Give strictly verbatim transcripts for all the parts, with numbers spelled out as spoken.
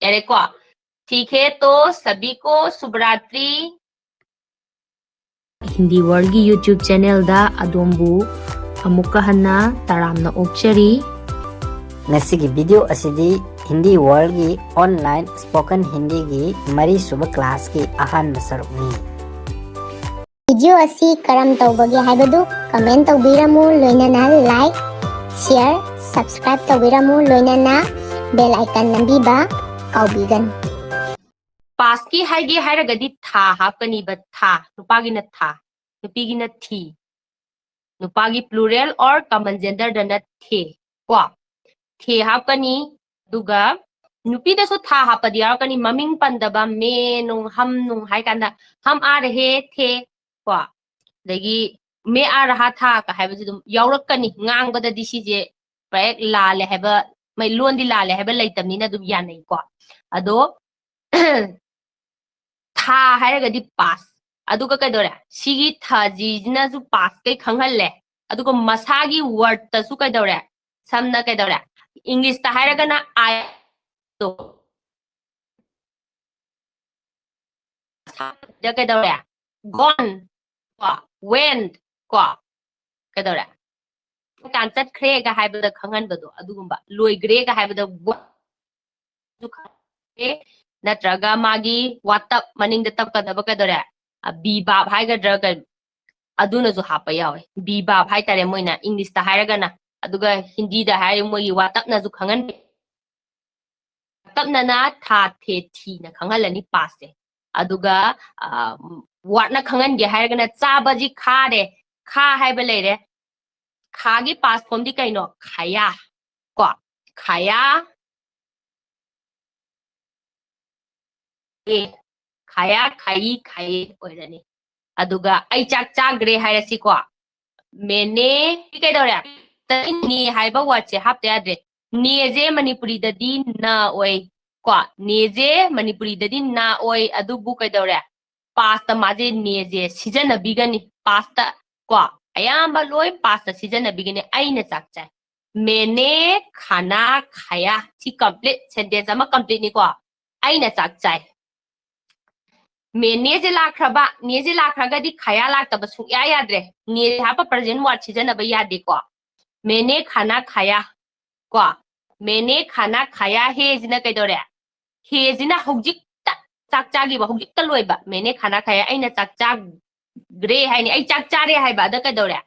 ꯌꯥꯔꯦꯀꯣ? ठीक है, तो सभी को शुभ रात्रि. Hindi Worldꯒꯤ YouTube channelꯗ ꯑꯗꯣꯝꯕꯨ ꯑꯃꯨꯛꯀ ꯍꯟꯅ ꯇꯔꯥꯝꯅ ꯑꯣꯛꯆꯔꯤ꯫ ꯉꯁꯤꯒꯤ video ꯑꯁꯤꯗꯤ Hindi Worldꯒꯤ online spoken Hindiꯒꯤ ꯃꯔꯤꯁꯨꯕ classꯀꯤ ꯑꯍꯥꯟꯕ ꯁꯔꯨꯛꯅꯤ꯫ Video ꯑꯁꯤ ꯀꯔꯝ ꯇꯧꯕꯒꯦ ꯍꯥꯏꯕꯗꯨ comment ꯇꯧꯕꯤꯔꯝꯃꯨ, ꯂꯣꯏꯅꯅ like, share, subscribe ꯇꯧꯕꯤꯔꯝꯃꯨ, ꯂꯣꯏꯅꯅ bell icon ꯅꯝꯕꯤꯕ ꯀꯥꯎꯕꯤꯒꯅꯨ꯫ Pastꯀꯤ ꯍꯥꯏꯒꯦ ꯍꯥꯏꯔꯒꯗꯤ ꯊꯥ ꯍꯥꯞꯀꯅꯤꯕ, ꯊꯥ, ꯅꯨꯄꯥꯒꯤꯅ ꯊꯥ, ꯅꯨꯄꯤꯒꯤꯅ ꯊꯤ꯫ ꯅꯨꯄꯥꯒꯤ plural or common genderꯗꯅ ꯊꯦ, ꯀꯣ? ꯊꯦ ꯍꯥꯞꯀꯅꯤ, ꯑꯗꯨꯒ ꯅꯨꯄꯤꯗꯁꯨ ꯊꯥ ꯍꯥꯞꯄꯗꯤ ꯌꯥꯎꯔꯛꯀꯅꯤ, ꯃꯃꯤꯡ ꯄꯟꯗꯕ ꯃꯦ ꯅꯨꯡ ꯍꯝ ꯅꯨꯡ ꯍꯥꯏ ꯀꯥꯟꯗ ꯍꯝ ꯑꯥ ꯔꯍꯦ ꯊꯦ, ꯀꯣ? ꯑꯗꯒꯤ ꯃꯦ ꯑꯥ ꯔꯍꯥ ꯊꯥ ꯀ ꯍꯥꯏꯕꯁꯨ ꯑꯗꯨꯝ ꯌꯥꯎꯔꯛꯀꯅꯤ꯫ ꯉꯥꯡꯕꯗꯗꯤ ꯁꯤꯁꯦ ꯄꯨꯔꯥ ꯍꯦꯛ ꯂꯥꯜꯂꯦ ꯍꯥꯏꯕ, ꯃꯩ ꯂꯣꯟꯗꯤ ꯂꯥꯜꯂꯦ ꯍꯥꯏꯕ ꯂꯩꯇꯕꯅꯤꯅ ꯑꯗꯨꯝ ꯌꯥꯅꯩꯀꯣ꯫ ꯑꯗꯣ ꯊꯥ ꯍꯥꯏꯔꯒꯗꯤ past꯫ ꯑꯗꯨꯒ ꯀꯩꯗꯧꯔꯦ? ꯁꯤꯒꯤ ꯊꯥꯁꯤꯁꯤꯅꯁꯨ past ꯀꯩ ꯈꯪꯍꯜꯂꯦ꯫ ꯑꯗꯨꯒ ꯃꯁꯥꯒꯤ wordꯇꯁꯨ ꯀꯩꯗꯧꯔꯦ? ꯁꯝꯅ ꯀꯩꯗꯧꯔꯦ? Englishꯇ ꯍꯥꯏꯔꯒꯅ I ꯗꯣ꯫ ꯃꯁꯥꯗ ꯀꯩꯗꯧꯔꯦ? Gone, ꯀꯣ, went, ꯀꯣ, ꯀꯩꯗꯧꯔꯦ? ꯀꯥꯟ ꯆꯠꯈ꯭ꯔꯦꯒ ꯍꯥꯏꯕꯗ ꯈꯪꯍꯟꯕꯗꯣ, ꯑꯗꯨꯒꯨꯝꯕ꯫ ꯂꯣꯏꯈ꯭ꯔꯦꯒ ꯍꯥꯏꯕꯗ ꯋꯥ-, ꯅꯠꯇ꯭ꯔꯒ ꯃꯥꯒꯤ ꯋꯥꯇꯞ ꯃꯅꯤꯡꯗ ꯇꯞꯀꯗꯕ ꯀꯩꯗꯧꯔꯦ? ꯑ, be verb ꯍꯥꯏꯒꯗ꯭ꯔꯥ ꯀꯩ-, ꯑꯗꯨꯅꯁꯨ ꯍꯥꯞꯄ ꯌꯥꯎꯋꯦ꯫ Be verb ꯍꯥꯏꯇꯥꯔꯦ ꯃꯣꯏꯅ Englishꯇ ꯍꯥꯏꯔꯒꯅ꯫ ꯑꯗꯨꯒ Hindiꯗ ꯍꯥꯏꯔꯤ ꯃꯣꯏꯒꯤ ꯋꯥꯇꯞꯅꯁꯨ ꯈꯪꯍꯟꯕꯤ꯫ ꯇꯞꯅꯅ ꯊꯥ, ꯊꯦ, ꯊꯤꯅ ꯈꯪꯍꯜꯂꯅꯤ pastꯁꯦ꯫ ꯑꯗꯨꯒ, ꯑ, wordꯅ ꯈꯪꯍꯟꯒꯦ ꯍꯥꯏꯔꯒꯅ ꯆꯥꯕꯁꯤ ꯈꯥꯔꯦ, ꯈꯥ ꯍꯥꯏꯕ ꯂꯩꯔꯦ꯫ ꯈꯥꯒꯤ past formꯗꯤ ꯀꯩꯅꯣ? ꯈꯥꯌꯥ꯫ ꯀꯣ? ꯈꯥꯌꯥ꯫ ꯑꯦ, ꯈꯥꯌꯥ, ꯈꯥꯌꯤ, ꯈꯥꯌꯦ ꯑꯣꯏꯔꯅꯤ꯫ ꯑꯗꯨꯒ ꯑꯩ ꯆꯥꯛ ꯆꯥꯈ꯭ꯔꯦ ꯍꯥꯏꯔꯁꯤꯀꯣ꯫ ꯃꯦꯅꯦ, ꯁꯤ ꯀꯩꯗꯧꯔꯦ? ꯅꯦ ꯍꯥꯏꯕ wordꯁꯦ ꯍꯥꯞꯇ ꯌꯥꯗ꯭ꯔꯦ꯫ ꯅꯦꯁꯦ ꯃꯅꯤꯄꯨꯔꯤꯗꯗꯤ ꯅ ꯑꯣꯏ꯫ ꯀꯣ, ꯅꯦꯁꯦ ꯃꯅꯤꯄꯨꯔꯤꯗꯗꯤ ꯅ ꯑꯣꯏ, ꯑꯗꯨꯕꯨ ꯀꯩꯗꯧꯔꯦ? Pastꯇ ꯃꯥꯁꯦ ꯅꯦꯁꯦ ꯁꯤꯖꯤꯟꯅꯕꯤꯒꯅꯤ꯫ Pastꯇ, ꯀꯣ, ꯑꯌꯥꯝꯕ ꯂꯣꯏ pastꯇ ꯁꯤꯖꯤꯟꯅꯕꯤꯒꯅꯤ꯫ ꯑꯩꯅ ꯆꯥꯛ ꯆꯥꯏ꯫ मैंने खाना खाया, ꯁꯤ complete sentence ꯑꯃ complete ꯅꯤꯀꯣ꯫ ꯑꯩꯅ ꯆꯥꯛ ꯆꯥꯏ꯫ मैंने ꯁꯦ ꯂꯥꯛꯈ꯭ꯔꯕ, ने ꯁꯦ ꯂꯥꯛꯈ꯭ꯔꯒꯗꯤ खाया ꯂꯥꯛꯇꯕ ꯁꯨꯡꯌꯥ ꯌꯥꯗ꯭ꯔꯦ꯫ ने ꯁꯦ ꯍꯥꯞꯄ present word ꯁꯤꯖꯤꯟꯅꯕ ꯌꯥꯗꯦꯀꯣ꯫ मैंने खाना खाया ꯀꯣ꯫ मैंने खाना खाया है ꯁꯤꯅ ꯀꯩꯗꯧꯔꯦ? है ꯁꯤꯅ ꯍꯧꯖꯤꯛꯇ ꯆꯥꯛ ꯆꯥꯈꯤꯕ, ꯍꯧꯖꯤꯛꯇ ꯂꯣꯏꯕ꯫ मैंने खाना खाया, ꯑꯩꯅ ꯆꯥꯛ ꯆꯥꯈ꯭ꯔꯦ ꯍꯥꯏꯅꯤ꯫ ꯑꯩ ꯆꯥꯛ ꯆꯥꯔꯦ ꯍꯥꯏꯕ, ꯑꯗ ꯀꯩꯗꯧꯔꯦ?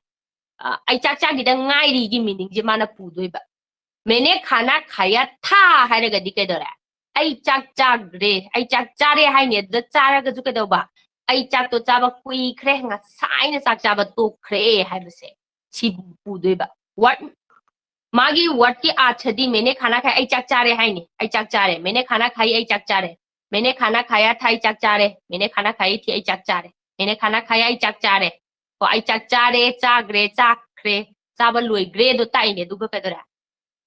ꯑ, ꯑꯩ ꯆꯥꯛ ꯆꯥꯈꯤꯗ ꯉꯥꯏꯔꯤꯒꯤ meaning ꯁꯦ ꯃꯥꯅ ꯄꯨꯗꯣꯏꯕ꯫ मैंने खाना खाया था ꯍꯥꯏꯔꯒꯗꯤ ꯀꯩꯗꯧꯔꯦ? ꯑꯩ ꯆꯥꯛ ꯆꯥꯈ꯭ꯔꯦ, ꯑꯩ ꯆꯥꯛ ꯆꯥꯔꯦ ꯍꯥꯏꯅꯤ꯫ ꯑꯗꯨꯗ ꯆꯥꯔꯒꯁꯨ ꯀꯩꯗꯧꯕ? ꯑꯩ ꯆꯥꯛꯇꯣ ꯆꯥꯕ ꯀꯨꯏꯈ꯭ꯔꯦ, ꯉꯁꯥꯏꯅ ꯆꯥꯛ ꯆꯥꯕ ꯇꯣꯛꯈ꯭ꯔꯦ ꯍꯥꯏꯕꯁꯦ ꯁꯤ ꯄꯨꯗꯣꯏꯕ꯫ What, ꯃꯥꯒꯤ word ꯀꯤ ꯑꯥꯔꯊꯗꯤ मैंने खाना खाया, ꯑꯩ ꯆꯥꯛ ꯆꯥꯔꯦ ꯍꯥꯏꯅꯤ, ꯑꯩ ꯆꯥꯛ ꯆꯥꯔꯦ꯫ मैंने खाना खाई, ꯑꯩ ꯆꯥꯛ ꯆꯥꯔꯦ꯫ मैंने खाना खाया था, ꯑꯩ ꯆꯥꯛ ꯆꯥꯔꯦ꯫ मैंने खाना खाई थी, ꯑꯩ ꯆꯥꯛ ꯆꯥꯔꯦ꯫ मैंने खाना खाया, ꯑꯩ ꯆꯥꯛ ꯆꯥꯔꯦ꯫ ꯀꯣ, ꯑꯩ ꯆꯥꯛ ꯆꯥꯔꯦ, ꯆꯥꯈ꯭ꯔꯦ, ꯆꯥꯈ꯭ꯔꯦ, ꯆꯥꯕ ꯂꯣꯏꯈ꯭ꯔꯦ ꯑꯗꯣ ꯇꯥꯛꯏꯅꯦ꯫ ꯑꯗꯨꯒ ꯀꯩꯗꯧꯔꯦ?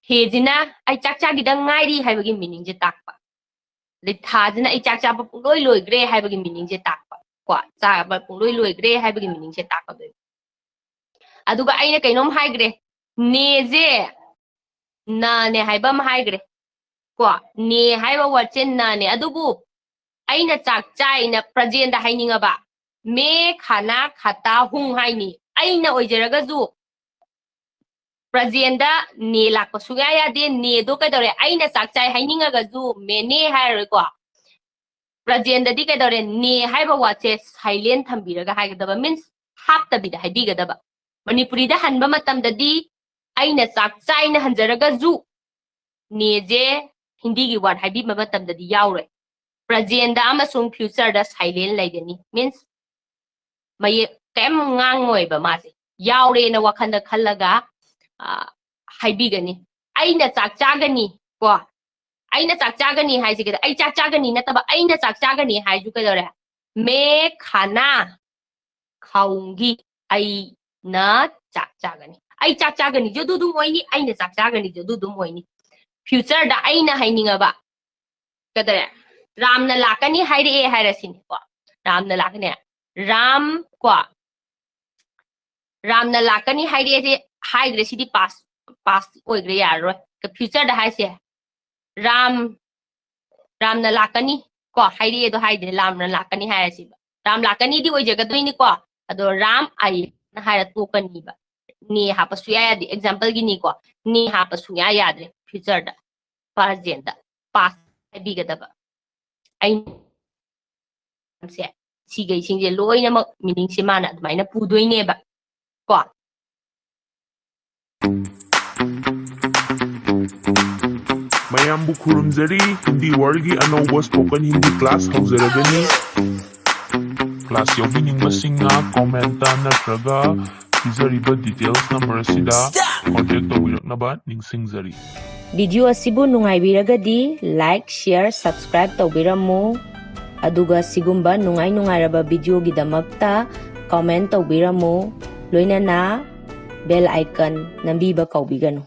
है ꯁꯤꯅ ꯑꯩ ꯆꯥꯛ ꯆꯥꯈꯤꯗ ꯉꯥꯏꯔꯤ ꯍꯥꯏꯕꯒꯤ meaning ꯁꯦ ꯇꯥꯛꯄ꯫ ꯑꯗꯩ ꯊꯥꯁꯤꯅ ꯑꯩ ꯆꯥꯛ ꯆꯥꯕ ꯄꯨꯡꯂꯣꯏ ꯂꯣꯏꯈ꯭ꯔꯦ ꯍꯥꯏꯕꯒꯤ meaning ꯁꯦ ꯇꯥꯛꯄ꯫ ꯀꯣ, ꯆꯥꯕ ꯄꯨꯡꯂꯣꯏ ꯂꯣꯏꯈ꯭ꯔꯦ ꯍꯥꯏꯕꯒꯤ meaning ꯁꯦ ꯇꯥꯛꯀꯗꯣꯏꯕ꯫ ꯑꯗꯨꯒ ꯑꯩꯅ ꯀꯩꯅꯣꯝ ꯍꯥꯏꯈ꯭ꯔꯦ, ने ꯁꯦ ꯅꯅꯦ ꯍꯥꯏꯕ ꯑꯃ ꯍꯥꯏꯈ꯭ꯔꯦ꯫ ꯀꯣ, ने ꯍꯥꯏꯕ word ꯁꯦ ꯅꯅꯦ꯫ ꯑꯗꯨꯕꯨ ꯑꯩꯅ ꯆꯥꯛ ꯆꯥꯏꯅ present ꯗ ꯍꯥꯏꯅꯤꯡꯉꯕ, मैं खाना खाता हूँ ꯍꯥꯏꯅꯤ꯫ ꯑꯩꯅ ꯑꯣꯏꯖꯔꯒꯁꯨ present ꯗ ने ꯂꯥꯛꯄ ꯁꯨꯡꯌꯥ ꯌꯥꯗꯦ꯫ ने ꯗꯣ ꯀꯩꯗꯧꯔꯦ? ꯑꯩꯅ ꯆꯥꯛ ꯆꯥꯏ ꯍꯥꯏꯅꯤꯡꯉꯒꯁꯨ मैंने ꯍꯥꯏꯔꯔꯣꯏꯀꯣ꯫ Present ꯗꯗꯤ ꯀꯩꯗꯧꯔꯦ? ने ꯍꯥꯏꯕ word ꯁꯦ silent ꯊꯝꯕꯤꯔꯒ ꯍꯥꯏꯒꯗꯕ, means ꯍꯥꯞꯇꯕꯤꯗ ꯍꯥꯏꯕꯤꯒꯗꯕ꯫ ꯃꯅꯤꯄꯨꯔꯤꯗ ꯍꯟꯕ ꯃꯇꯝꯗꯗꯤ ꯑꯩꯅ ꯆꯥꯛ ꯆꯥꯏꯅ ꯍꯟꯖꯔꯒꯁꯨ ने ꯁꯦ ꯍꯤꯟꯗꯤꯒꯤ word ꯍꯥꯏꯕꯤꯕ ꯃꯇꯝꯗꯗꯤ ꯌꯥꯎꯔꯣꯏ꯫ Present ꯗ ꯑꯃꯁꯨꯡ future ꯗ silent ꯂꯩꯒꯅꯤ, means ꯃꯌꯦꯛ ꯀꯩꯝ ꯉꯥꯡꯉꯣꯏꯕ ꯃꯥꯁꯦ꯫ ꯌꯥꯎꯔꯦꯅ ꯋꯥꯈꯜꯗ ꯈꯜꯂꯒ, ꯑ, ꯍꯥꯏꯕꯤꯒꯅꯤ꯫ ꯑꯩꯅ ꯆꯥꯛ ꯆꯥꯒꯅꯤ ꯀꯣ꯫ ꯑꯩꯅ ꯆꯥꯛ ꯆꯥꯒꯅꯤ ꯍꯥꯏꯁꯦ ꯀꯩꯗ-, ꯑꯩ ꯆꯥꯛ ꯆꯥꯒꯅꯤ ꯅꯠꯇꯕ, ꯑꯩꯅ ꯆꯥꯛ ꯆꯥꯒꯅꯤ ꯍꯥꯏꯁꯨ ꯀꯩꯗꯧꯔꯦ? मैं खाना खाऊंगी꯫ ꯑꯩꯅ ꯆꯥꯛ ꯆꯥꯒꯅꯤ꯫ ꯑꯩ ꯆꯥꯛ ꯆꯥꯒꯅꯤꯁꯨ ꯑꯗꯨ ꯑꯗꯨꯝ ꯑꯣꯏꯅꯤ, ꯑꯩꯅ ꯆꯥꯛ ꯆꯥꯒꯅꯤꯁꯨ ꯑꯗꯨ ꯑꯗꯨꯝ ꯑꯣꯏꯅꯤ꯫ Future ꯗ ꯑꯩꯅ ꯍꯥꯏꯅꯤꯡꯉꯕ, ꯀꯩꯗꯧꯔꯦ? ꯔꯥꯝꯅ ꯂꯥꯛꯀꯅꯤ ꯍꯥꯏꯔꯛꯑꯦ ꯍꯥꯏꯔꯁꯤꯅꯦꯀꯣ꯫ ꯔꯥꯝꯅ ꯂꯥꯛꯀꯅꯤ꯫ ꯔꯥꯝ ꯀꯣ꯫ ꯔꯥꯝꯅ ꯂꯥꯛꯀꯅꯤ ꯍꯥꯏꯔꯛꯑꯦꯁꯦ ꯍꯥꯏꯈ꯭ꯔꯦ, ꯁꯤꯗꯤ past, past ꯑꯣꯏꯈ꯭ꯔꯦ, ꯌꯥꯔꯔꯣꯏ꯫ Future ꯗ ꯍꯥꯏꯁꯦ ꯔꯥꯝ, ꯔꯥꯝꯅ ꯂꯥꯛꯀꯅꯤ ꯀꯣ, ꯍꯥꯏꯔꯛꯑꯦꯗꯣ ꯍꯥꯏꯗ꯭ꯔꯦ, ꯔꯥꯝꯅ ꯂꯥꯛꯀꯅꯤ ꯍꯥꯏꯔꯁꯤꯕ꯫ ꯔꯥꯝ ꯂꯥꯛꯀꯅꯤꯗꯤ ꯑꯣꯏꯖꯒꯗꯣꯏꯅꯤꯀꯣ, ꯑꯗꯣ ꯔꯥꯝ ꯑꯥꯏꯌꯦꯅ ꯍꯥꯏꯔ ꯇꯣꯛꯀꯅꯤꯕ꯫ ꯅꯦ ꯍꯥꯞꯄ ꯁꯨꯡꯌꯥ ꯌꯥꯗꯦ꯫ Example ꯒꯤꯅꯤꯀꯣ, ꯅꯦ ꯍꯥꯞꯄ ꯁꯨꯡꯌꯥ ꯌꯥꯗ꯭ꯔꯦ꯫ Future ꯗ, present ꯗ past ꯍꯥꯏꯕꯤꯒꯗꯕ꯫ ꯑꯩ ꯁꯦ, ꯁꯤꯈꯩꯁꯤꯡꯁꯦ ꯂꯣꯏꯅꯃꯛ meaning ꯁꯦ ꯃꯥꯅ ꯑꯗꯨꯃꯥꯏꯅ ꯄꯨꯗꯣꯏꯅꯦꯕ ꯀꯣ꯫ ꯃꯌꯥꯝꯕꯨ ꯈꯨꯔꯨꯝꯖꯔꯤ꯫ Hindi World ꯒꯤ ꯑꯅꯧꯕ spoken Hindi class ꯍꯧꯖꯔꯒꯅꯤ꯫ Class ꯌꯥꯎꯕꯤꯅꯤꯡꯕꯁꯤꯡꯅ comment ꯇ ꯅꯠꯇ꯭ꯔꯒ ꯄꯤꯖꯔꯤꯕ details number ꯑꯁꯤꯗ contact ꯇꯧꯕꯤꯔꯛꯅꯕ ꯅꯤꯡꯁꯤꯡꯖꯔꯤ꯫ Video ꯑꯁꯤꯕꯨ ꯅꯨꯡꯉꯥꯏꯕꯤꯔꯒꯗꯤ like, share, subscribe ꯇꯧꯕꯤꯔꯝꯃꯨ꯫ ꯑꯗꯨꯒ ꯁꯤꯒꯨꯝꯕ ꯅꯨꯡꯉꯥꯏ ꯅꯨꯡꯉꯥꯏꯔꯕ video ꯒꯤꯗꯃꯛꯇ comment ꯇꯧꯕꯤꯔꯝꯃꯨ꯫ ꯂꯣꯏꯅꯅ bell icon ꯅꯝꯕꯤꯕ ꯀꯥꯎꯕꯤꯒꯅꯨ꯫